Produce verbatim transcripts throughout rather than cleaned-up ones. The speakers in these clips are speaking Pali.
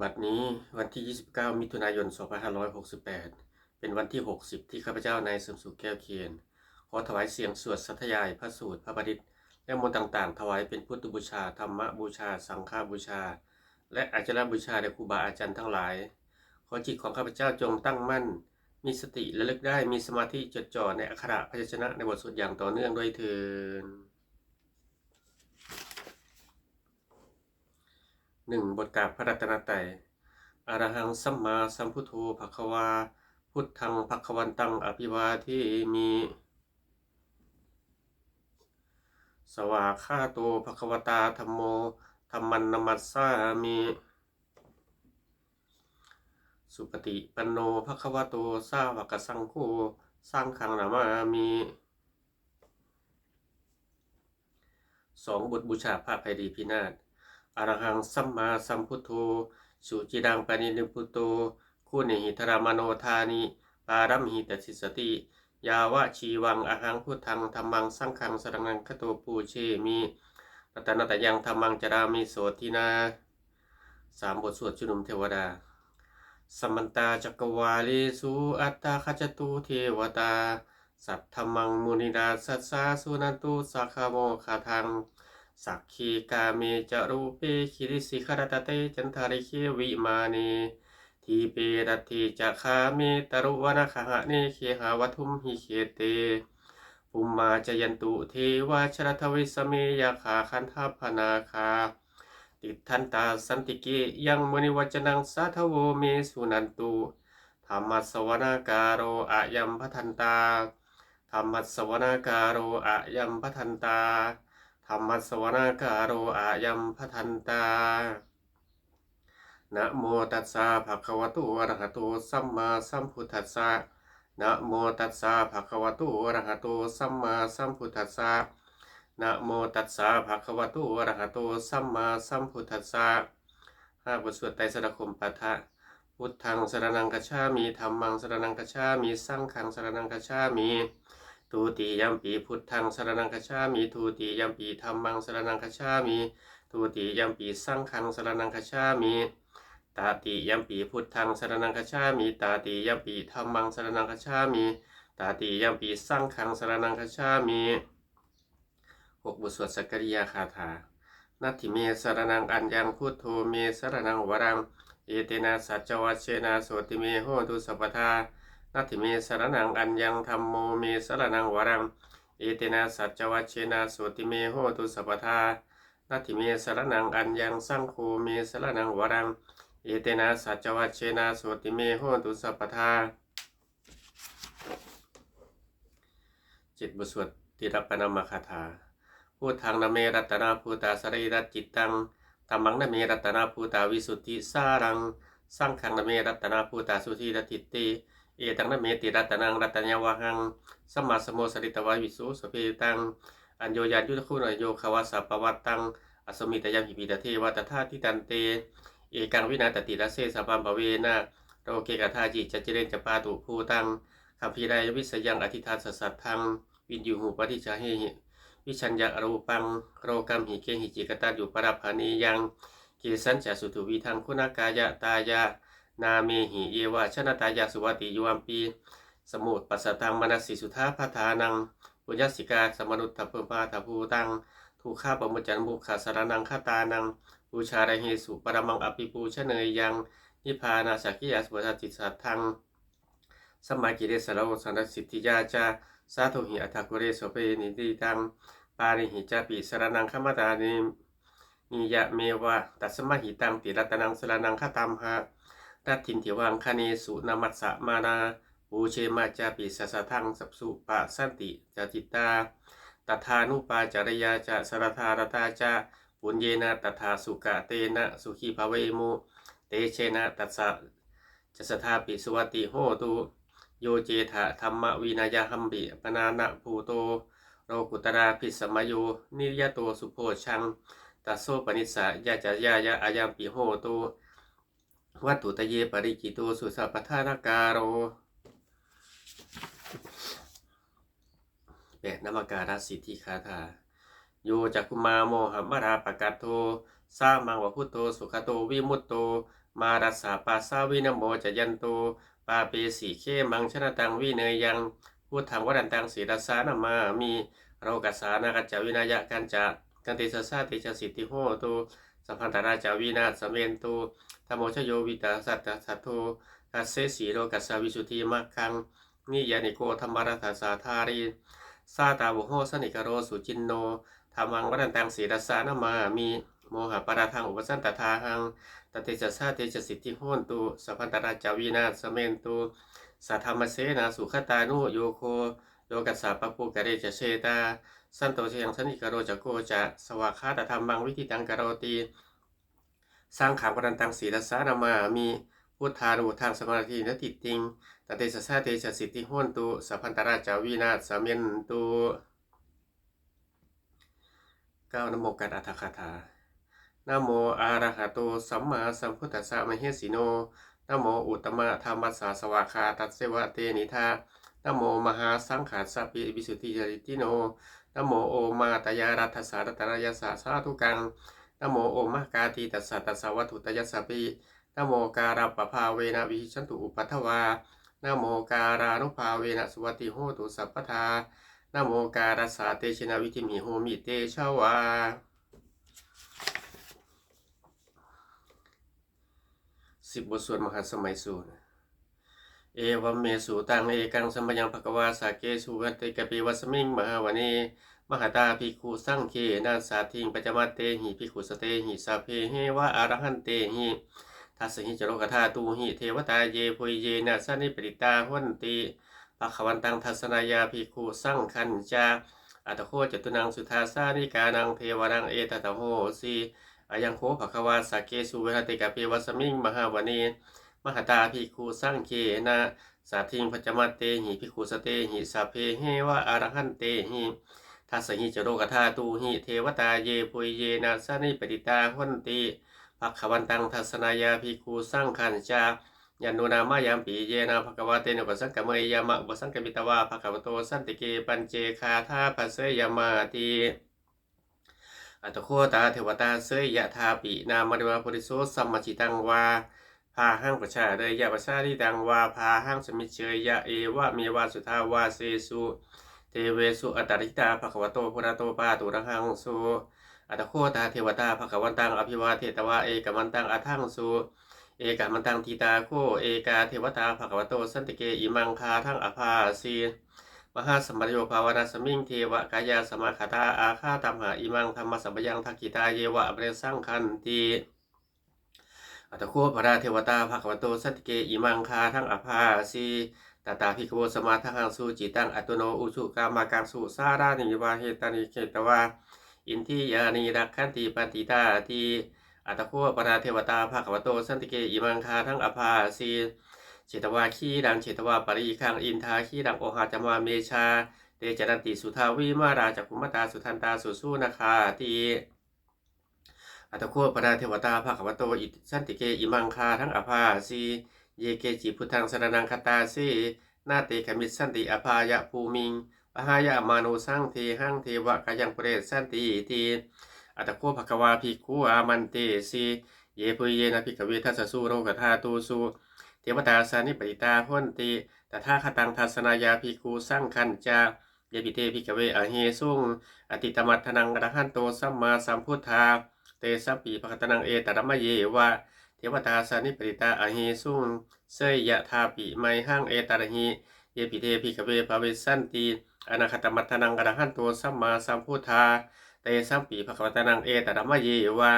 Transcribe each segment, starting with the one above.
บัดนี้วันที่ ยี่สิบเก้า มิถุนายน สองพันห้าร้อยหกสิบแปด เป็นวันที่ หกสิบ ที่ข้าพเจ้านายเสริมสุขแก้วเคียน ขอถวายเสียงสวดสาธยายพระสูตรพระปริตร และมนต์ต่างๆ ถวายเป็นพุทธบูชา ธรรมบูชา สังฆบูชา และอาจารบูชาแด่ครูบาอาจารย์ทั้งหลาย ขอจิตของข้าพเจ้าจงตั้งมั่น มีสติระลึกได้ มีสมาธิจดจ่อในอักขระพยัญชนะในบทสวดอย่างต่อเนื่องด้วยเทอญ หนึ่ง บทกราบพระรัตนตรัย Arahaṃ sammāsambuddho bhagavā, buddhaṃ bhagavantaṃ abhivādemi. Svākkhāto bhagavatā dhammo, dhammaṃ namassāmi. Supaṭipanno bhagavato sāvakasaṅgho, saṅghaṃ namāmi. สอง บทบูชาพระไพรีพินาศ Arahaṃ sammāsambuddho, suciraṃ parinibbuto, guṇehi dharamāno dāni, pāramīhi dassissati. Yāvajīvaṃ ahaṃ buddhaṃ dhammaṃ saṅghaṃ saraṇaṃ gato, pūjemi ratanattayaṃ dhammaṃ carāmi sotthinā. สาม บทสวดชุมนุมเทวดา Samantā cakkavāḷesu atrāgacchantu devatā, saddhammaṃ munirājassa suṇantu saggamokkhadaṃ. Sagge kāme ca rūpe girisikharataṭe cantalikkhe vimāne, dīpe raṭṭhe ca gāme taruvanagahane gehavatthumhi khette, bhummā cāyantu devā jalathalavisame yakkhagandhabbanāgā, tiṭṭhantā santike yaṃ munivaravacanaṃ sādhavo me suṇantu. Dhammassavanakālo ayambhadantā. Dhammassavanakālo ayambhadantā. Dhammassavanakālo ayambhadantā. Namo tassa bhagavato arahato sammāsambuddhassa. Namo tassa bhagavato arahato sammāsambuddhassa. Namo tassa bhagavato arahato sammāsambuddhassa. ห้า บทสวดไตรสรณคมนปาฐะ Buddhaṃ saraṇaṃ gacchāmi. Dhammaṃ saraṇaṃ gacchāmi. Saṅghaṃ saraṇaṃ gacchāmi. Dutiyampi buddhaṃ saraṇaṃ gacchāmi. Dutiyampi dhammaṃ saraṇaṃ gacchāmi. Dutiyampi saṅghaṃ saraṇaṃ gacchāmi. Tatiyampi buddhaṃ saraṇaṃ gacchāmi. Tatiyampi dhammaṃ saraṇaṃ gacchāmi. Tatiyampi saṅghaṃ saraṇaṃ gacchāmi. หก บทสวดสักกริยคาถา Natthi me saraṇaṃ aññaṃ, buddho me saraṇaṃ varaṃ, etena saccavajjena sotthi me hotu sabbadā. Natthi me saraṇaṃ aññaṃ, dhammo me saraṇaṃ varaṃ, etena saccavajjena sotthi me hotu sabbadā. Natthi me saraṇaṃ aññaṃ, saṅgho me saraṇaṃ varaṃ, etena saccavajjena sotthi me hotu sabbadā. เจ็ด บทสวดติรปนามคาถา Buddhaṃ name ratanabhūtā sarīracittaṃ, dhammaṃ name ratanabhūtā visuddhisāraṃ, saṅghaṃ name ratanabhūtā sudhītadhiṭṭhi, etaṃ name tiratanaṃ ratanaṃ varaṃ, sammā sambuddho saritvā visuddhijutimiddhibakābhitaṃ, aññoññaññutaguṇayogavasappattaṃ, asmiṃ tayamhi pīḷadevā tathāgatantā, ekaṃ vīnā tattira sesā pāpavena, loke kadāci ca ciraṃ yappātu bhūtaṃ, gambhīraṃ vijayaṃ adhiṭṭheyya saddhaṃ, viññūhi paṭiccavekkhehi vijjāyarūpaṃ, lokamhi kehici kataññu pāpabhāvena, kesañca duṭṭhuvidaṃ guṇakāyattāya, nāmehi yeva janatāya suvatiyuvampi, samupajjhato manasī suddhā padaṃ, puññassa kāyassa manussapaṇṇānaṃ bhūtaṃ, dukkhā pamuñcantu mokkhaṃ saraṇaṃ gatānaṃ, pūjārahesu paramaṃ abhipūjaneyyaṃ, nibbānasākacāyaṃ supaṭipattidāsaṃ, sammākilesānuyogo saṅghanasīladiṭṭhiyā ca, sādhūhi atthakūlesu abhipūjitaṃ, pāṇinī cāpi saraṇaṃ gatāyameva, tasmā hi taṃ tiratanaṃ saraṇaṃ gatāmaha, natthidāni kaṇhesu namassāma, pūjema cāpi saddhiṃ sampāpuṇeyyāma ca cittā, tathānupacāreyya ca saddhārakkheyyā ca, puññena tathā sukatena sukhī bhavemu, tejena tathā ca saddhāpi suvatthi hotu, yo cetvā dhammavinayaṃ padiṭṭhānabhūto, lokuttarasammāpaññāyo niyāniko sukhubojjhaṃ, tasopanissayaṃ ca ñāṇaṃ ayampi hotu, vatthuttaye paṇidhiko susaṅkhāto. แปด นมการสิทธิคาถา Yo cakkhumā mohamalāpakaṭṭho, sāmaṃ va buddho sugato vimutto, mārassapāsā vinamocayantu, pāpesi khemaṃ janataṃ vineyyaṃ. Buddhaṃ varantaṃ sirasā namāmi, lokassa nāthañca vināyakañca. Tantejasā te jayasiddhi hotu, sabbantarāyā ca vināsamentu. Dhammo dhajo virajayo satthu, dassesi lokassa visuddhimaggaṃ, niyyāniko dhammaradassa dhārī, sātāvaho sallīnkaro suciṇṇo. Dhammaṃ varantaṃ sirasā namāmi, mohappadālaṃ upasantadāhaṃ. Tantejasā te jayasiddhi hotu, sabbantarāyā ca vināsamentu. Saddhammasenā sugatānuyogo, lokassa pāpūkaresu ca seṭṭhā, santo sayaṃ sallīnkaro ca gojā, svākkhātadhammaṃ viditaṃ karoti. Saṅghaṃ varantaṃ sirasā namāmi, buddhānubuddhaṃ samasīladiṭṭhiṃ. Tantejasā te jayasiddhi hotu, sabbantarāyā ca vināsamentu. เก้า นโมการอัฏฐกถา Namo arahato sammāsambuddhassa mahesino. Namo uttamadhammassa svākkhātasseva tenidha. Namo mahāsaṅghassāpi visuddhijātiyo. Namo omātyāraddhassa ratanattayassa sādhukaṃ. Namo omakātītassa tassa vatthuttayassapi. Namokārappabhāvena vigacchantu upaddavā. Namokārānubhāvena suvatthi hotu sabbadā. Namokārassa tejena vidhimhi homi tejavā. สิบ บทสวดมหาสมัยสูตร Evaṃ me sutaṃ. Ekaṃ samayaṃ bhagavā sakkesu viharati kapilavasmiṃ mahāvane mahatā bhikkhusaṅghena saddhiṃ pañcamattehi bhikkhusatehi sabbeheva arahantehi. Dasahi ca lokadhātūhi devatā yebhuyyena sannipatitā honti bhagavantaṃ dassanāya bhikkhusaṅghañca. Atha kho catunnaṃ suddhāvāsakāyikānaṃ devānaṃ etadahosi: Ayaṃ kho bhagavā sakkesu viharati kapilavatthusmiṃ mahāvane mahatā bhikkhusaṅghena saddhiṃ pañcamattehi bhikkhusatehi sabbeheva arahantehi. Dasahi ca lokadhātūhi devatā yebhuyyena sannipatitā honti bhagavantaṃ dassanāya bhikkhusaṅghañca. Yannūna mayampi yena bhagavā tenupasaṅkameyyāma, upasaṅkamitvā bhagavato santike paccekagāthā bhāseyyāmāti. Atha kho tā devatā seyyathāpi nāma balavā puriso sammiñjitaṃ vā bāhaṃ pasāreyya, pasāritaṃ vā bāhaṃ sammiñjeyya, evameva suddhāvāsesu devesu antarahitā bhagavato purato pāturahaṃsu. Atha kho tā devatā bhagavantaṃ abhivādetvā ekamantaṃ aṭṭhaṃsu. Ekamantaṃ ṭhitā kho ekā devatā bhagavato santike imaṃ gāthaṃ abhāsi: Mahāsamayo pavanasmiṃ devakāyā samāgatā, āgatamha imaṃ dhammasamayaṃ dakkhitāyeva aparimāṇasaṅghanti. Atha kho aparā devatā bhagavato santike imaṃ gāthaṃ abhāsi: Tatra bhikkhavo samādahaṃsu cittaṃ attano ujukamakaṃsu, sālāni vāhesāni gahetvā indriyāni rakkhanti paṇḍitāti. Atha kho aparā devatā bhagavato santike imaṃ gāthaṃ abhāsi: Chetvā khīlaṃ chetvā palighaṃ indakhīlaṃ ohaccamanejā, te caranti suddhā vimalā cakkhumatā sudantā susunāgāti. Atha kho aparā devatā bhagavato santike imaṃ gāthaṃ abhāsi: Ye keci buddhaṃ saraṇaṃ gatāse, na te gamissanti apāyabhūmiṃ, pahāya mānusaṃ dehaṃ devakāyaṃ paripūressantīti. Atha kho bhagavā bhikkhū āmantesi: Yebhuyyena bhikkhave dasasu lokadhātūsu devatā sannipatitā honti tathāgataṃ dassanāya bhikkhusaṅghañca. Yepi te bhikkhave ahesuṃ atītamaddhānaṃ arahanto sammāsambuddhā, tesampi bhagavantānaṃ etaparamāyeva devatā sannipatitā ahesuṃ, seyyathāpi mayhaṃ etarahi. Yepi te bhikkhave bhavissanti anāgatamaddhānaṃ arahanto sammāsambuddhā, tesampi bhagavantānaṃ etaparamāyeva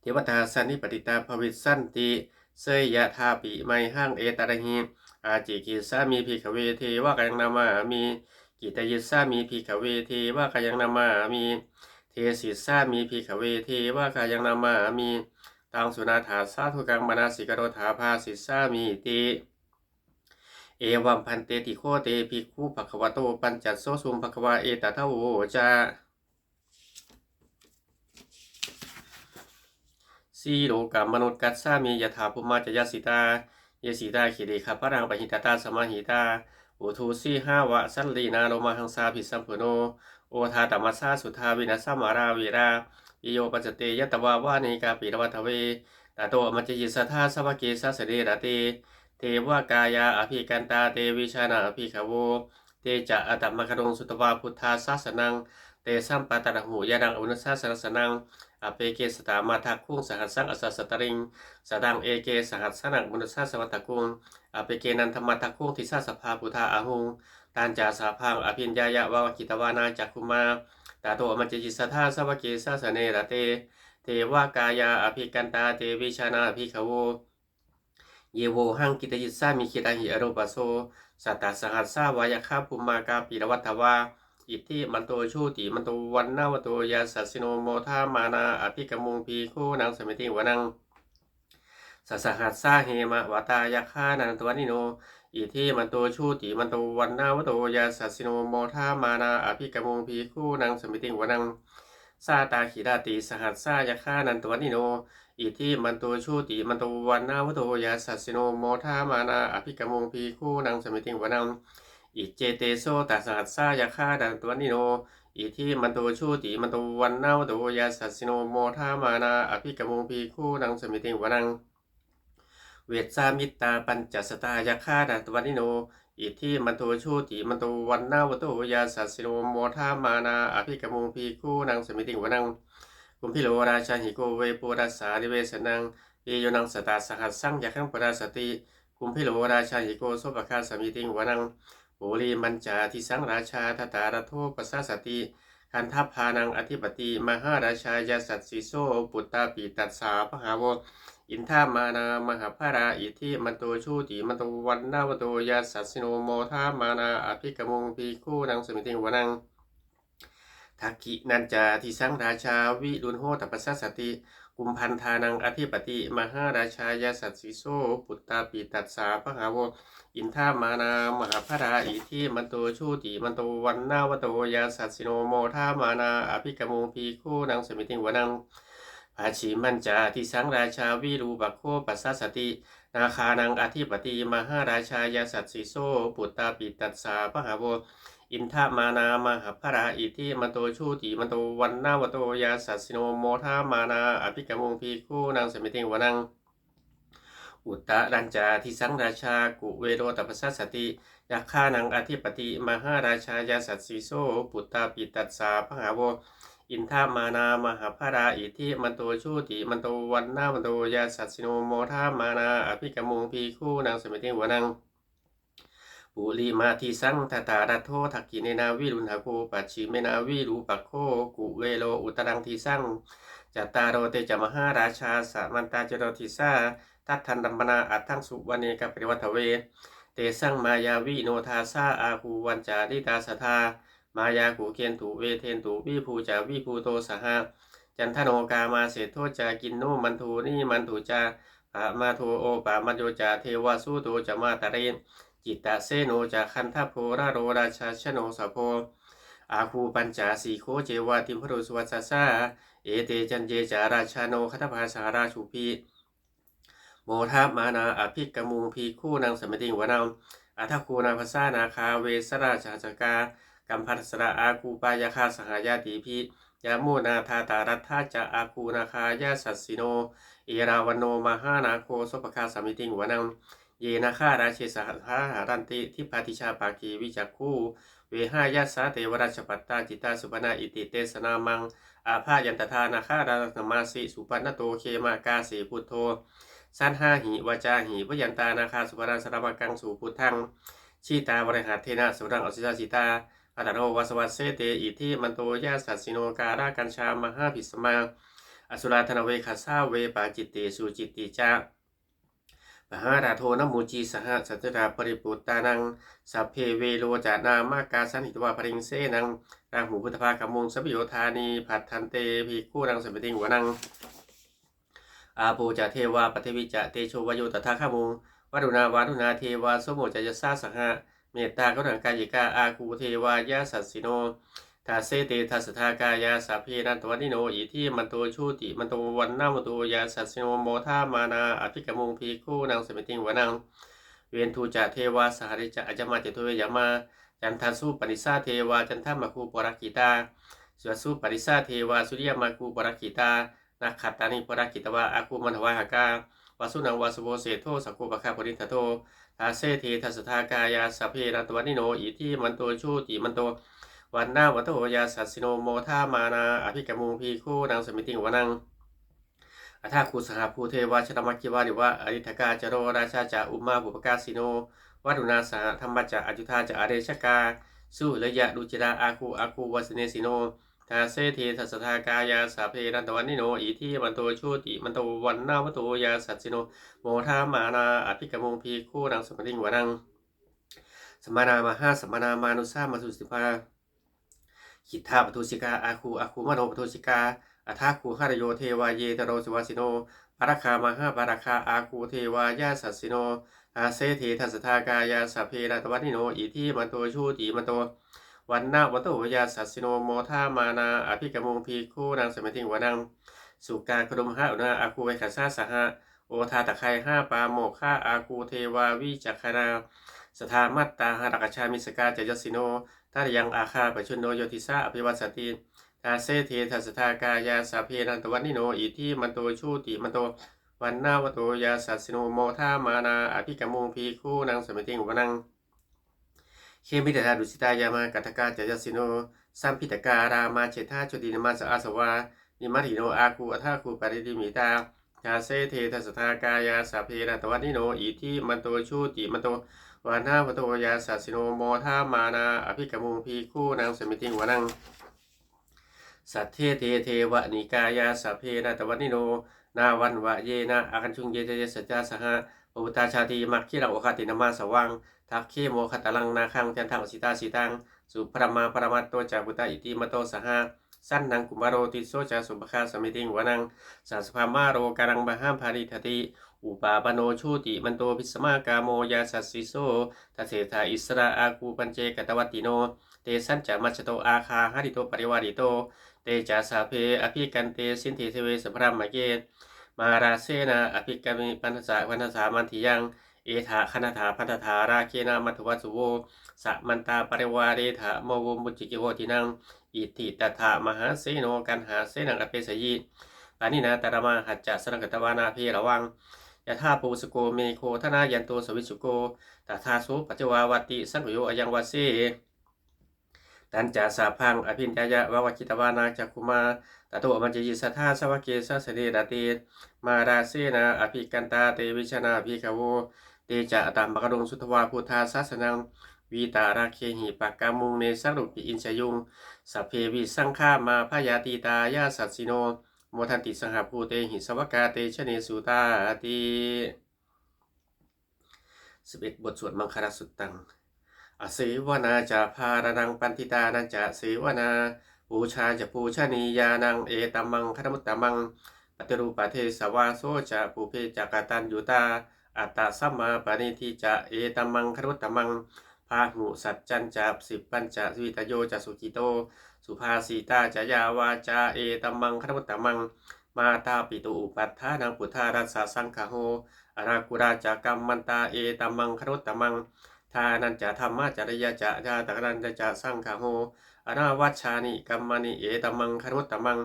devatā sannipatitā bhavissanti, seyyathāpi mayhaṃ etarahi. Ācikkhissāmi bhikkhave devakāyaṃ namāmi. Kittayissāmi bhikkhave devakāyaṃ namāmi. Desissāmi bhikkhave devakāyaṃ namāmi. Taṃ suṇātha sādhukaṃ manasikarotha bhāsissāmīti. Evaṃ bhanteti kho te bhikkhū bhagavato paccassosuṃ. Bhagavā etadavoca: Silokamanukassāmi yattha bhummā tadassitā. Ye sitā girigabbharaṃ pahitattā samāhitā, puthū sīhāva sallīnā lomahaṃsābhisambhuno, odātamanasā suddhā vijitasaṅgāmā virāvilā. Bhiyyo pañcasate ñatvā vane kāpilavatthave, Tato āmantayi satthā sāvake sāsane rate devakāyā abhikkantā te vijānātha bhikkhavo. Te ca ātappamakaruṃ sutvā buddhassa sāsanaṃ tesampāturahu ñāṇaṃ amanussāna dassanaṃ. Appeke satamaddakkhuṃ sahassaṃ atha sattariṃ sataṃ eke sahassānaṃ amanussānamaddasuṃ. Appekenantamaddakkhuṃ disā sabbā phuṭā ahuṃ tañca sabbaṃ abhiññāya vavakkhitvāna cakkhumā. Tato āmantayi satthā sāvake sāsane rate devakāyā abhikkantā te vijānātha bhikkhavo. Ye vohaṃ kittayissāmi girāhi anupubbaso. Sattasahassā va yakkhā bhummā kāpilavatthavā iddhimanto jutimanto vaṇṇavanto yasassino modamānā abhikkāmuṃ bhikkhūnaṃ samitiṃ vanaṃ. Chasahassā hemavatā yakkhā nānattavaṇṇino iddhimanto jutimanto vaṇṇavanto yasassino modamānā abhikkāmuṃ bhikkhūnaṃ samitiṃ vanaṃ. Sātāgirā tisahassā yakkhā nānattavaṇṇino iddhimanto jutimanto vaṇṇavanto yasassino modamānā abhikkāmuṃ bhikkhūnaṃ samitiṃ vanaṃ. Iccete soḷasasahassā yakkhā nānattavaṇṇino iddhimanto jutimanto vaṇṇavanto yasassino modamānā abhikkāmuṃ bhikkhūnaṃ samitiṃ vanaṃ. Vessāmittā pañcasatā yakkhā nānattavaṇṇino iddhimanto jutimanto vaṇṇavanto yasassino modamānā abhikkāmuṃ bhikkhūnaṃ samitiṃ vanaṃ. Kumbhīro rājagahiko vepullassa nivesanaṃ bhiyyo naṃ satasahassaṃ yakkhaṃ parissati kumbhīro rājagahiko sopāga samitiṃ vanaṃ. Purimañca disaṃ rājā dhataraṭṭho pasāsati gandhabbānaṃ ādhipati mahārājā yasassi so. Puttāpi tassa bahavo indanāmā mahabbalā iddhimanto jutimanto vaṇṇavanto yasassino modamānā abhikkāmuṃ bhikkhūnaṃ samitiṃ vanaṃ. Dakkhiṇañca disaṃ rājā virūḷho taṃ pasāsati kumbhaṇḍānaṃ ādhipati mahārājā yasassi so. Puttāpi tassa bahavo indanāmā mahabbalā iddhimanto jutimanto vaṇṇavanto yasassino modamānā abhikkāmuṃ bhikkhūnaṃ samitiṃ vanaṃ. Pacchimañca disaṃ rājā virūpakkho pasāsati nāgānaṃ ādhipati mahārājā yasassi so. Puttāpi tassa bahavo indanāmā mahabbalā iddhimanto jutimanto vaṇṇavanto yasassino modamānā abhikkāmuṃ bhikkhūnaṃ samitiṃ vanaṃ. Uttarañca disaṃ rājā kuvero taṃ pasāsati yakkhānaṃ ādhipati mahārājā yasassi so. Puttāpi tassa bahavo indanāmā mahabbalā iddhimanto jutimanto vaṇṇavanto yasassino modamānā abhikkāmuṃ bhikkhūnaṃ samitiṃ vanaṃ. Purimadisaṃ dhataraṭṭho dakkhiṇena virūḷhako pacchimena virūpakkho kuvero uttaraṃ disaṃ. Cattāro te ca mahārājā samantā caturo disā daddallamānā aṭṭhaṃsu vane kāpilavatthave. Tesaṃ māyāvino dāsā āgū vañcanikā saṭhā māyā kuṭeṇḍu veṭeṇḍu viṭū ca viṭuṭo saha candano kāmaseṭṭho ca kinnughaṇḍu nighaṇḍu ca pamādo opamañño ca devasūto ca mātali cittaseno ca gandhabbo naḷo rājā janosabho āgū pañcasikho ceva timbarū suvaṇṇassaha. Ete caññe ca rājāno gandhabbā saha rājubhi modamānā abhikkāmuṃ bhikkhūnaṃ samitiṃ vanaṃ. Athāgū nābhasā nāgā vesālā saha jakkhā kambalassatarā āgū pāyāgā saha ñātibhi. Yāmunā dhataraṭṭhā ca āgū nāgā yasassino erāvaṇo mahānāgo sopāga samitiṃ vanaṃ. Ye nāgarāje sahasā haranti dibbā dijā pakkhi visuddhacakkhū vehāyasā te vanamajjhapattā citrā supaṇṇā iti tesa nāmaṃ. Abhayantadā nāgarājaṃ mahesī supaṇṇato khemamakāsi buddho. Saṇhāhi vācāhi abhayantadā nāgā supaṇṇā saraṇamakaṃsu buddhaṃ. Jitā vajirahatthena samuddaṃ asurā sitā bhātaro vāsavassete iddhimanto yasassino kālakañjā mahābhismā asurā dānaveghasā vepacitti sucitti ca pahārādo namucī saha sasirā baliputtānaṃ. Sabbe verocanāmakā sannayhitvā baliṃ senaṃ rāhubhaddamupāgamuṃ samayodāni bhaddante bhikkhūnaṃ samitiṃ vanaṃ. Āpo ca devā pathavī ca tejo vāyo tadāgamuṃ varuṇā vāruṇā devā somo ca yasasā saha mettākaruṇākāyikā āgū devā yasassino. Dasete dasadhā kāyā sabbe nānattavaṇṇino iddhimanto jutimanto vaṇṇavanto yasassino modamānā abhikkāmuṃ bhikkhūnaṃ samitiṃ vanaṃ. Veṇḍū ca devā sahalī ca aññamā ca duve yamā candassūpanisā devā candamāgū purakkhitā. Suriyassūpanisā devā suriyamāgū purakkhitā. nakkhattāni purakkhitvā, āgū mandavalāhakā, vasūnaṃ vāsavo seṭṭho, sakkopāga purindado. Dasete dasadhā kāyā, sabbe nānattavaṇṇino, iddhimanto jutimanto, vaṇṇavanto yasassino, modamānā abhikkāmuṃ, bhikkhūnaṃ samitiṃ vanaṃ. Athāgū sahabhū devā, jalamaggisikhāriva; ariṭṭhakā ca nolo rājā, ca ummāpupphanibhāsino. Varuṇā sahadhammā ca, accutā ca anejakā; sūleyyarucirā āgū, āgū vasennesino. Dasete dasadhā kāyā, sabbe nānattavaṇṇino, iddhimanto jutimanto, vaṇṇavanto yasassino, modamānā abhikkāmuṃ, bhikkhūnaṃ samitiṃ vanaṃ. Samānā mahāsamānā, mānusā mānusuttamā; khiḍḍāpadūsikā āgū, āgū manopadūsikā. Athāgū harayo devā, ye ca nolorājāno; pāragā mahāpāragā, āgū devā yasassino. Dasete dasadhā kāyā, sabbe nānattavaṇṇino, iddhimanto jutimanto, vaṇṇavanto yasassino, modamānā abhikkāmuṃ, bhikkhūnaṃ samitiṃ vanaṃ. Sukkā karumhā aruṇā, āgū veghanasā saha; odātagayhā pāmokkhā, āgū devā vicakkhaṇā. Sadāmattā hāragajā, missakā ca yasassino; thanayaṃ āgā pajjunno, yo disā abhivassati. Dasete dasadhā kāyā, sabbe nānattavaṇṇino, iddhimanto jutimanto, vaṇṇavanto yasassino, modamānā abhikkāmuṃ, bhikkhūnaṃ samitiṃ vanaṃ. Khemiyā tusitā yāmā, kaṭṭhakā ca yasassino; lambitakā lāmaseṭṭhā, jotināmā ca āsavā; nimmānaratino āgū, athāgū paranimmitā. Dasete dasadhā kāyā, sabbe nānattavaṇṇino, iddhimanto jutimanto, vaṇṇavanto yasassino, modamānā abhikkāmuṃ, bhikkhūnaṃ samitiṃ vanaṃ. Saṭṭhete devanikāyā, sabbe nānattavaṇṇino; nāmanvayena āgañchuṃ, ye caññe sadisā saha. Pavutthajātimakkhīlaṃ, oghatiṇṇamanāsavaṃ; dakkhemoghataraṃ nāgaṃ, candaṃva asitātitaṃ. Subrahmā paramatto ca, puttā iddhimato saha; sanaṅkumāro tisso ca, sopāga samitiṃ vanaṃ. Sahassabrahmalokānaṃ, mahābrahmābhitiṭṭhati; upapanno jutimanto, bhismākāmo yasassi so. Dasettha issarā āgū, paccekavasavattino; tesañca majjhato āgā, hārito parivārito. Te ca sabbe abhikkante, sinde deve sabrahmake; mārasenā abhikkāmi, bandhamattha bandhamatthaṃ. Etha gaṇhatha bandhatha, rāgena bandhamatthu vo; samantā parivāretha, mā vo muñcittha kiñci vo tinaṃ. Iti tattha mahāseno, kaṇhasenaṃ apesayi; pāṇinā talamāhacca, saraṃ katvāna bheravaṃ. Yathā pāvussako megho, thanayanto savijjuko; tadā so paccudāvatti, saṅkuddho asayaṃvase. Tañca sabbaṃ abhiññāya, vavakkhitvāna cakkhumā; tato āmantayi satthā, sāvake sāsane rate. Mārasenā abhikkantā, te vijānātha bhikkhavo; te ca ātappamakaruṃ, sutvā buddhassa sāsanaṃ; vītarāgehi pakkāmuṃ, nesaṃ loke iñjayuṃ. Sabbe vijitasaṅgāmā, bhayātītā yasassino; modanti saha bhūtehi, sāvakā te janesutāti. สิบเอ็ด บทสวดมังคลสุตตัง Asevanā ca bālānaṃ, paṇḍitānañca sevanā; pūjā ca pūjanīyānaṃ, etammaṅgalamuttamaṃ. Paṭirūpadesavāso ca, pubbe ca kataññutā; attasammāpaṇidhi ca, etammaṅgalamuttamaṃ. Bāhusaccañca sippañca, vittayo ca susikkhito; subhāsitā ca yā vācā, etammaṅgalamuttamaṃ. Mātāpituupaṭṭhānaṃ, puttadassa saṅgaho; anākulā ca kammantā, etammaṅgalamuttamaṃ. Dānañca dhammacariyā ca, ñātakānañca saṅgaho; anavajjāni kammāni, etammaṅgalamuttamaṃ.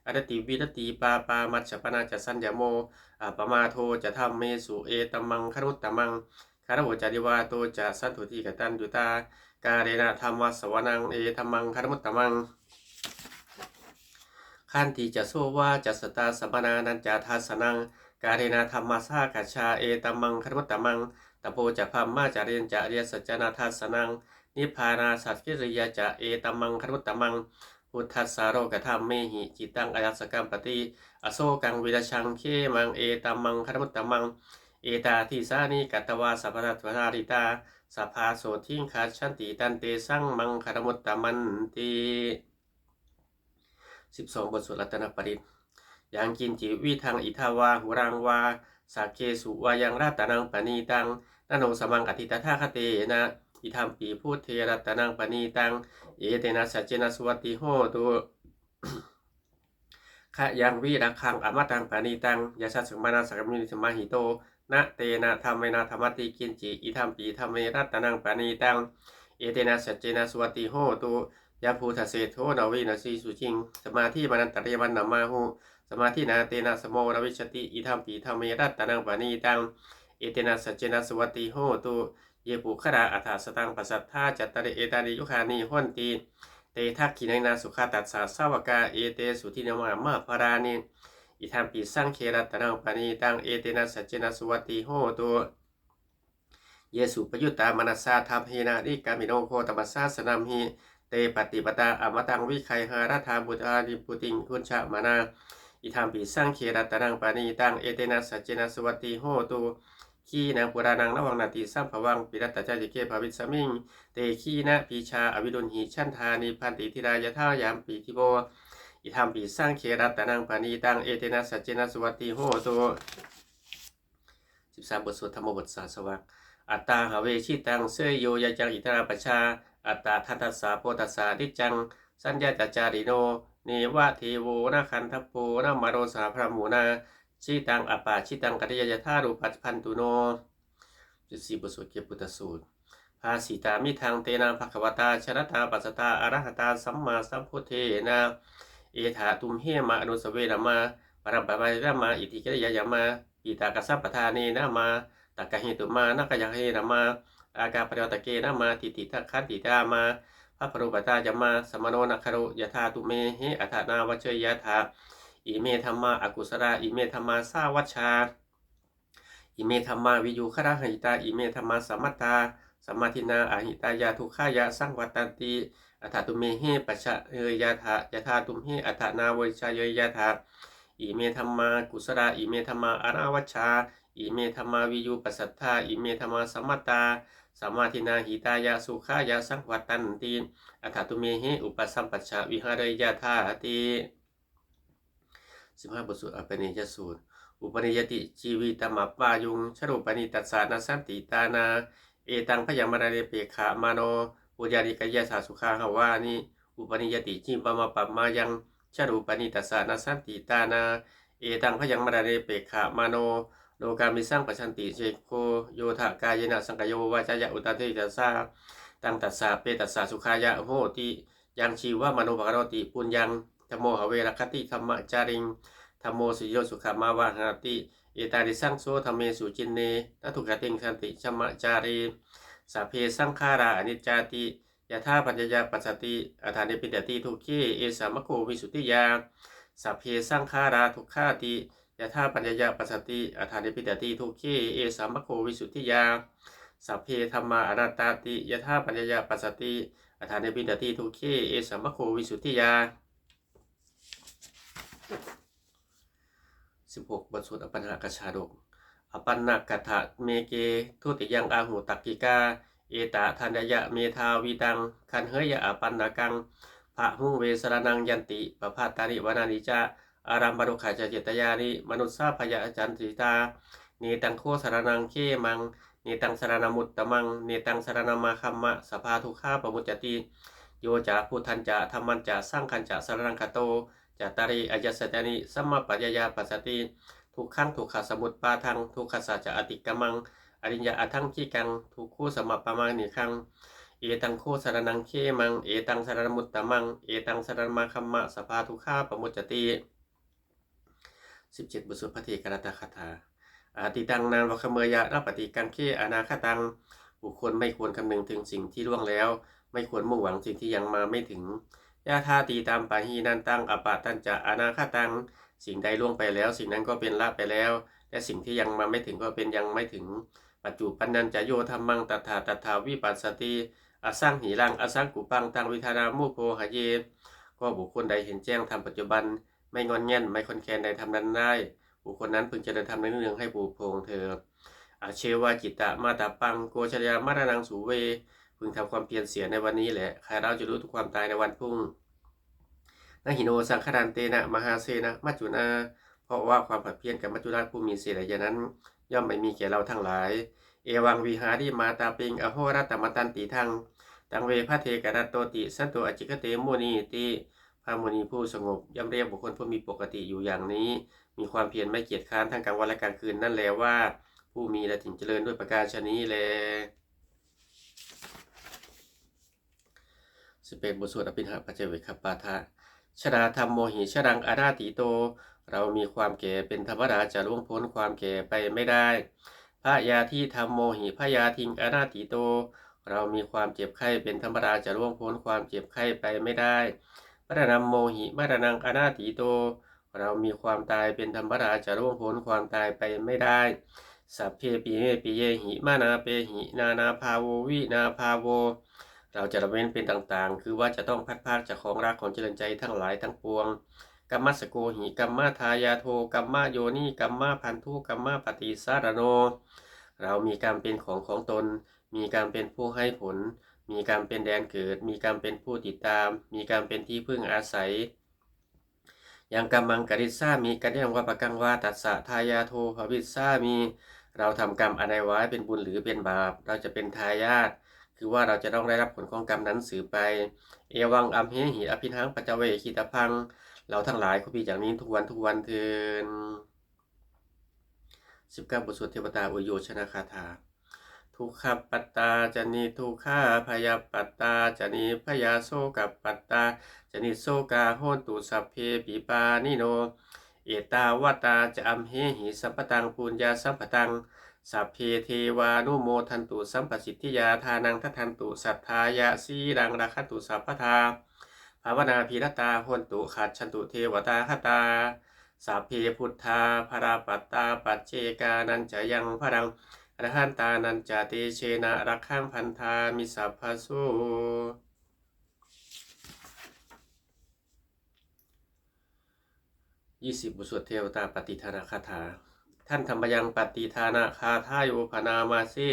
Āratī viratī pāpā, majjapānā ca saññamo; appamādo ca dhammesu, etammaṅgalamuttamaṃ. Gāravo ca nivāto ca, santuṭṭhī ca kataññutā; kālena dhammassavanaṃ, etammaṅgalamuttamaṃ. Khantī ca sovacassatā, samaṇānañca dassanaṃ; kālena dhammasākacchā, etammaṅgalamuttamaṃ. Tapo ca brahmacariyañca, ariyasaccāna dassanaṃ; nibbānasacchikiriyā ca, etammaṅgalamuttamaṃ. Phuṭṭhassa lokadhammehi, cittaṃ ayaṃ na kampati; asokaṃ virajaṃ khemaṃ, etammaṅgalamuttamaṃ. Etādisāni katvāna, sabbe samādanapālitā; sabbasotthī gacchanti, tantesaṃ maṅgalamuttamanti. สิบสอง บทสวดรัตนปริตร Yaṅkiñci vittaṃ idha vā huraṃ vā, saggesu vā yaṃ ratanaṃ paṇītaṃ; na no samaṃ atthi tathāgatena; idampi buddhe ratanaṃ paṇītaṃ; etena saccena suvatthi hotu. Khayaṃ viraggaṃ amataṃ paṇītaṃ, yassa samaṇā saggamāni samāhito; na tena dhammena dhammaṃ atthi kiñci, idampi dhamme ratanaṃ paṇītaṃ; etena saccena suvatthi hotu. Yambuddhaseṭṭho navīnasīsuciṃ, samādhimānantarikaññamāhu; samādhinā tena samo na vijjati. Idampi dhamme ratanaṃ paṇītaṃ, etena saccena suvatthi hotu. Ye puggalā aṭṭha sataṃ pasatthā, cattāri etāni yugāni honti, te dakkhiṇeyyā sugatassa sāvakā, etesu dinnāni mahapphalāni. Idampi saṅghe ratanaṃ paṇītaṃ, etena saccena suvatthi hotu. Ye suppayuttā manasā daḷhena, nikkāmino gotamasāsanamhi, te pattipattā amataṃ vigayha, laddhā mudhā nibbutiṃ bhuñjamānā. Idampi saṅghe ratanaṃ paṇītaṃ, etena saccena suvatthi hotu. Khīṇaṃ purāṇaṃ navaṃ natthi sambhavaṃ, purattacāyike bhavasmiṃ, te khīṇabījā avirūḷhichandā, nibbanti dhīrā yathāyampadīpo. Idampi saṅghe ratanaṃ paṇītaṃ, etena saccena suvatthi hotu. สิบสาม บทสวด Dhammo บทสาสวะ Atthā have jitaṃ seyyo, yā caṃ ittharā pajā, attadantassa bodhassa aniccaṃ, saññatacārino, neva devo na gandhabbo, na māro saha brahmunā, jitaṃ aparājitaṃ, kālena yathārūpaṃ bhaṇantu no. สิบสี่ บทสวด เกสปุตตสูตร Bhāsitamidaṃ tena bhagavatā, janatā passatā arahatā sammāsambuddhena, etha tumhe mā anussavena mā, parabbhavanena mā, iddhikariya mā, piṭakasampadanena mā, takkahena mā, nakkhattaharena mā, ākāparivaṭṭakena mā, diṭṭhidakkhaṇattiya mā, bhabbarūpatāya mā, samāno nakkharu, yathā tumhe attanāvajjeyyathā. Ime dhammā akusalā, ime dhammā sāvajjā, ime dhammā viññugarahitā, ime dhammā sammatā samādinnā, ahitāya dukkhāya saṃvattanti. Atha tumhe paccavekkheyyātha, yathā tumhe attanāvajjeyyathā. Ime dhammā kusalā, ime dhammā anavajjā, ime dhammā viññuppasatthā, ime dhammā sammatā samādinnā, hitāya sukhāya saṃvattanti. Atha tumhe upasampajja vihareyyāthāti. สิบห้า บทสวด อปาเนยยสูตร Upanīyati jīvitammapāyuṃ, jarūpanītassa nassantītānā, etaṃ bhayaṃ maraṇe pekkhamāno, puññāni kayitāyassa sukhaṃ bhavāni. Upanīyati jīvamappamāyuṃ, jarūpanītassa nassantītānā, etaṃ bhayaṃ maraṇe pekkhamāno, lokāmisaṃ passanti seyyutho, yodha kāyena saṅkayo vācāya uda cetasā, taṃ tassa petassa sukhāya hoti. Yaṃ jīvamanupakaroti puññaṃ, dhammo have rakkhati dhammacāriṃ, dhammo seyyo sukhamāvahati. Etādisāni so dhammesu jinne, na dugatiṃ gacchanti dhammacārī. Sabbe saṅkhārā aniccāti, yathābhaññāya passati, atha nibbindati dukkhe, esa maggo visuddhiyā. Sabbe saṅkhārā dukkhāti, yathābhaññāya passati, atha nibbindati dukkhe, esa maggo visuddhiyā. Sabbe dhammā anattāti, yathābhaññāya passati, atha nibbindati dukkhe, esa maggo visuddhiyā. สิบหก บทสวดอปัณหกชาดก Apaṇṇakaṭṭhameke dutiyaṃ āhu takkikā, etadaññāya medhāvī taṃ gaṇheyya apaṇṇakaṃ. Bahuṃ ve saraṇaṃ yanti, pabbatāni vanāni ca, āraṃ parokkhā ca cetyāni, manussā bhayasañṭhitā. Netaṃ kho saraṇaṃ khemaṃ, netaṃ saraṇamuttamaṃ, netaṃ saraṇamāgamma, sabbadukkhā pamuccati. Yo ca buddhañca dhammañca saṅghañca saraṇaṃ gato, cattāri ariyasacchāni sammappaññāya passati, dukkhaṃ dukkhasamuppādaṃ dukkhassa ca atikkamaṃ, ariyamaṭṭhaṅgikaṃ dukkhūpasamanaṃ nibbānaṃ. Etaṃ kho saraṇaṃ khemaṃ, etaṃ saraṇamuttamaṃ, etaṃ saraṇamāgamma, sabbadukkhā pamuccati. สิบเจ็ด บทสวดภัทเทกรัตตคาถา Atītaṃ nānvāgameyya, nappaṭikaṅkhe anāgataṃ. บุคคลไม่ควรคำนึงถึงสิ่งที่ล่วงแล้ว ไม่ควรมุ่งหวังสิ่งที่ยังมาไม่ถึง Yadatītampahīnantaṃ, appattañca anāgataṃ. สิ่งใดล่วงไปแล้ว สิ่งนั้นก็เป็นละไปแล้ว และสิ่งที่ยังมาไม่ถึงก็เป็นยังไม่ถึง Paccuppannañca yo dhammaṃ, tattha tattha vipassati, asaṃhiraṃ asaṅkuppaṃ, taṃ viddhā manubrūhaye. ก็บุคคลใดเห็นแจ้งธรรมปัจจุบัน ไม่ง่อนแง่น ไม่คลอนแคลนในธรรมนั้นได้ บุคคลนั้นพึงเจริญธรรมเนืองๆให้ปรุโปร่งเถิด Ajjeva cittamattappaṃ, ko jaññā maraṇaṃ suve. พึงทำความเพียรเสียในวันนี้แหละ ใครเล่าจะรู้ถึงความตายในวันพรุ่ง Na hi no saṅgarantena, mahāsenena maccunā. เพราะว่าความผัดเพี้ยนกับมัจจุราชผู้มีเสนาใหญ่นั้น ย่อมไม่มีแก่เราทั้งหลาย Evaṃvihārimātāpiṃ, ahorattamatanditaṃ, taṃ ve bhaddekarattoti, santo ācikkhate munīti. พระมุนีผู้สงบย่อมเรียกบุคคลผู้มีปกติอยู่อย่างนี้ มีความเพียรไม่เกียจคร้านทั้งกลางวันและกลางคืนนั่นแลว่า ผู้มีและถึงเจริญด้วยประการฉะนี้แล สิบแปด บทสวดอภิณหปัจจเวกขปาฐะ Jarādhammomhi jaraṃ anātīto, เรามีความแก่เป็นธรรมดา จะล่วงพ้นความแก่ไปไม่ได้ Byādhidhammomhi byādhiṃ anatīto เรามีความเจ็บไข้เป็นธรรมดา จะล่วงพ้นความเจ็บไข้ไปไม่ได้ Maraṇammomhi maraṇaṃ anatīto เรามีความตายเป็นธรรมดา จะล่วงพ้นความตายไปไม่ได้ Sabbepi me piyehi manāpehi nānābhāvo vinābhāvo เราจะละเว้นเป็นต่างๆ คือว่าจะต้องพลัดพรากจากของรักของเจริญใจทั้งหลายทั้งปวง Kammassakomhi kammadāyādo kammayoni kammabandhu kammapaṭisaraṇo เรามีกรรมเป็นของของตน มีกรรมเป็นผู้ให้ผล มีกรรมเป็นแดนเกิด มีกรรมเป็นผู้ติดตาม มีกรรมเป็นที่พึ่งอาศัย Yaṃ kammaṃ karissāmi kalyāṇaṃ vā pāpakaṃ vā tassa dāyādo bhavissāmi เราทำกรรมอันใดไว้เป็นบุญหรือเป็นบาป เราจะเป็นทายาท คือว่าเราจะต้องได้รับผลของกรรมนั้นสืบไป Evaṃ amhehi abhiṇhaṃ pañcaveghitabbaṃ เราทั้งหลายควรมีอย่างนี้ทุกวันทุกวันเทอญ สิบเก้า บทสวดเทวตาอุยโยชนคาถา Dukkhappattā ca niddukkhā bhayappattā ca nibbhayā sokappattā ca nissokā hontu sabbepi pāṇino. Ettāvatā ca amhehi sambhataṃ puññasampadaṃ sabbe devānumodantu sabbasampattisiddhiyā. Dānaṃ dadantu saddhāya sīlaṃ rakkhantu sabbadā bhāvanābhiratā hontu gacchantu devatāgatā. Sabbe buddhā balappattā paccekānañca yaṃ balaṃ arahantānañca tejena rakkhaṃ bandhāmi sabbaso. ยี่สิบ บทสวดเทวตาปัตติทานคาถา Handa mayaṃ pattidānagāthāyo bhaṇāma se.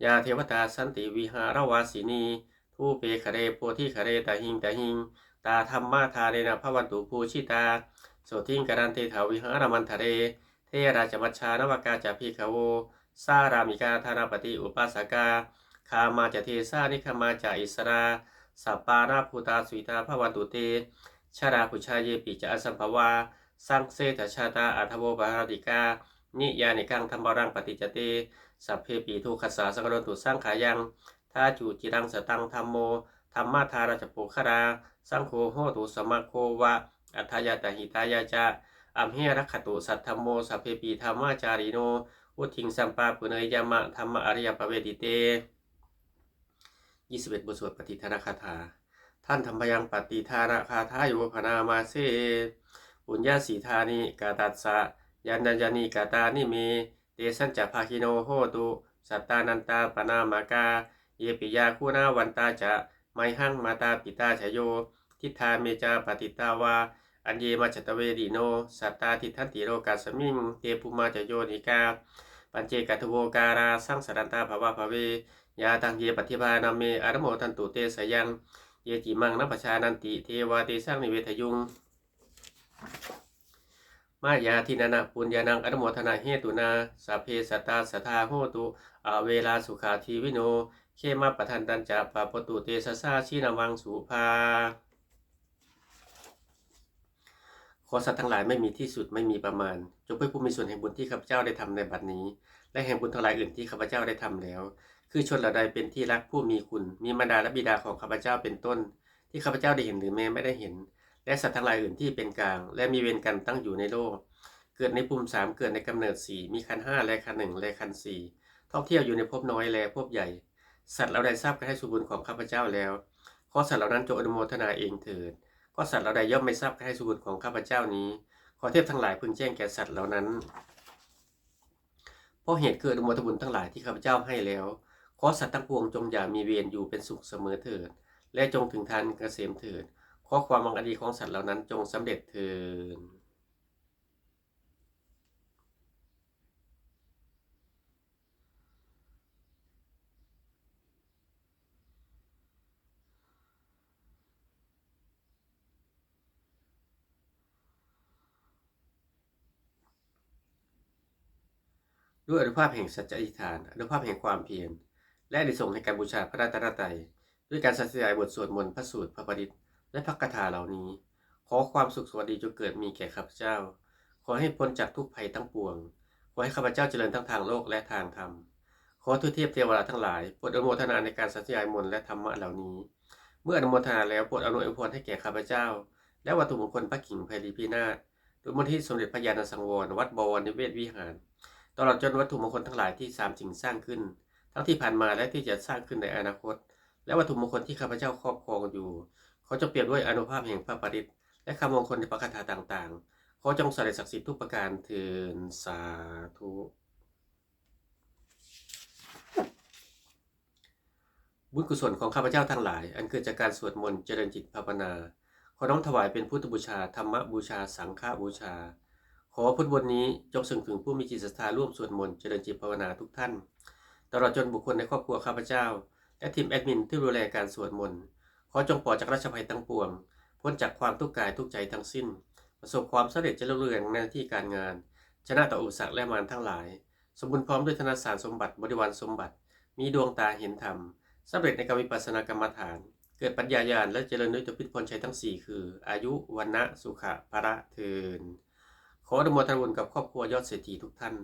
Yā devatā santi vihāravāsinī thūpe ghare bodhighare tahiṃ tahiṃ, tā dhammadānena bhavantu pūjitā sotthiṃ karontedha vihāramaṇḍale. Therā ca majjhā navakā ca bhikkhavo sārāmikā dānapatī upāsakā, gāmā ca desā nigamā ca issarā sappāṇabhūtā sukhitā bhavantu te. Jalābujā yepi ca asamڀavā saṃsedajātā athavopapātikā, niyyānikaṃ dhammavaraṃ paṭicca te sabbepi dukkhassa saṅkarontu saṅkhayaṃ. Ṭhātu ciraṃ sataṃ dhammo dhammaddharā ca puggalā, saṅgho hotu samaggo va atthāya ca hitāya ca. Amhe rakkhatu saddhammo sabbepi dhammacārino, vuḍḍhiṃ sampāpuṇeyyāma dhammaariyappavedite. ยี่สิบเอ็ด บทสวดปัตติทานคาถา Handa mayaṃ pattidānagāthāyo bhaṇāma se. Puññassidāni katassa yaṃ yaṃ yaṃ nikkhitāni me, tesañca bhāgino hontu sattānantāppamāṇakā. Ye piyā guṇavantā ca mayhaṃ mātā pitā ca yo, diṭṭhā me ca patiṭṭhā vā aññe majjhattavedino, sattā tiṭṭhanti lokasmiṃ te bhummā ca yo nikā. Paccekabuddhākārā saṃsarantā bhavābhave, yā taṃ ye paṭibāhaṃ me anumodantu te sayaṃ. Ye cimaṃ na pajānanti devā tesaṃ nivedayuṃ. Mayā dinānaṃ puññānaṃ anumodanahetunā sabbe sattā sadā hontu averā sukhā jīvino, khemappadañca pabbavantu tejasā jinānaṃ subhā. ขอสัตว์ทั้งหลายไม่มีที่สุดไม่มีประมาณ จงเป็นผู้มีส่วนแห่งบุญที่ข้าพเจ้าได้ทำในบัดนี้ และแห่งบุญทั้งหลายอื่นที่ข้าพเจ้าได้ทำแล้ว คือชนเหล่าใดเป็นที่รักผู้มีคุณ มีมารดาและบิดาของข้าพเจ้าเป็นต้น ที่ข้าพเจ้าได้เห็นหรือแม้ไม่ได้เห็น และสัตว์ทั้งหลายอื่นที่เป็นกลาง และมีเวรกรรมตั้งอยู่ในโลก เกิดในภูมิสาม เกิดในกำเนิดสี่ มีครรภ์ห้า และครรภ์หนึ่ง และครรภ์สี่ ท่องเที่ยวอยู่ในภพน้อยและภพใหญ่ สัตว์เหล่าใดทราบการให้ส่วนบุญของข้าพเจ้าแล้ว ขอสัตว์เหล่านั้นจงอนุโมทนาเองเถิด ก็สัตว์เหล่าใดย่อมไม่ทราบการให้ส่วนบุญของข้าพเจ้านี้ ขอเทพทั้งหลายพึงแจ้งแก่สัตว์เหล่านั้น เพราะเหตุคืออนุโมทนาบุญทั้งหลายที่ข้าพเจ้าให้แล้ว ขอสัตว์ทั้งปวงจงอย่ามีเวรอยู่เป็นสุขเสมอเถิด และจงถึงทางเกษมเถิด ขอความหวังอันดีของสัตว์เหล่านั้นจงสำเร็จเถิด ด้วยอานุภาพแห่งสัจจะอธิษฐาน อานุภาพแห่งความเพียร และอานิสงส์แห่งการบูชาพระรัตนตรัย ด้วยการสาธยายบทสวดมนต์ พระสูตร พระปริตร และพระคาถาเหล่านี้ ขอความสุขสวัสดีจงเกิดมีแก่ข้าพเจ้า ขอให้พ้นจากทุกข์ภัยทั้งปวง ขอให้ข้าพเจ้าเจริญทั้งทางโลกและทางธรรม ขอทวยเทพเทวดาทั้งหลายโปรดอนุโมทนาในการสาธยายมนต์และธรรมะเหล่านี้ เมื่ออนุโมทนาแล้วโปรดอำนวยอวยพรให้แก่ข้าพเจ้า และวัตถุมงคลพระขิงไพรีพินาศ โดยมูลนิธิสมเด็จพระญาณสังวร วัดบวรนิเวศวิหาร ตลอดจนวัตถุมงคลทั้งหลายที่สามสิ่งสร้างขึ้น ทั้งที่ผ่านมาและที่จะสร้างขึ้นในอนาคต และวัตถุมงคลที่ข้าพเจ้าครอบครองอยู่ ขอจงเปี่ยมด้วยอานุภาพแห่งพระปริตร และคำมงคลในพระคาถาต่างๆ ขอจงสำเร็จศักดิ์สิทธิ์ทุกประการเทอญ สาธุ บุญกุศลของข้าพเจ้าทั้งหลาย อันเกิดจากการสวดมนต์เจริญจิตภาวนา ขอน้อมถวายเป็นพุทธบูชา ธรรมบูชา สังฆบูชา ขอผลบุญนี้จงส่งถึงผู้มีจิตศรัทธาร่วมสวดมนต์เจริญจิตภาวนาทุกท่าน ตลอดจนบุคคลในครอบครัวข้าพเจ้า และทีมแอดมินที่ดูแลการสวดมนต์ ขอจงปลอดจากราชภัยทั้งปวง พ้นจากความทุกข์กายทุกข์ใจทั้งสิ้น ประสบความสำเร็จเจริญรุ่งเรืองในหน้าที่การงาน ชนะต่ออุปสรรคและมารทั้งหลาย สมบูรณ์พร้อมด้วยธนสารสมบัติ บริวารสมบัติ มีดวงตาเห็นธรรม สำเร็จในการวิปัสสนากรรมฐาน เกิดปัญญาญาณและเจริญด้วยทวิตพรชัยทั้งสี่คือ อายุ วรรณะ สุขะ พละ เทอญ ขออนุโมทนาบุญกับครอบครัวยอดเศรษฐีทุกท่าน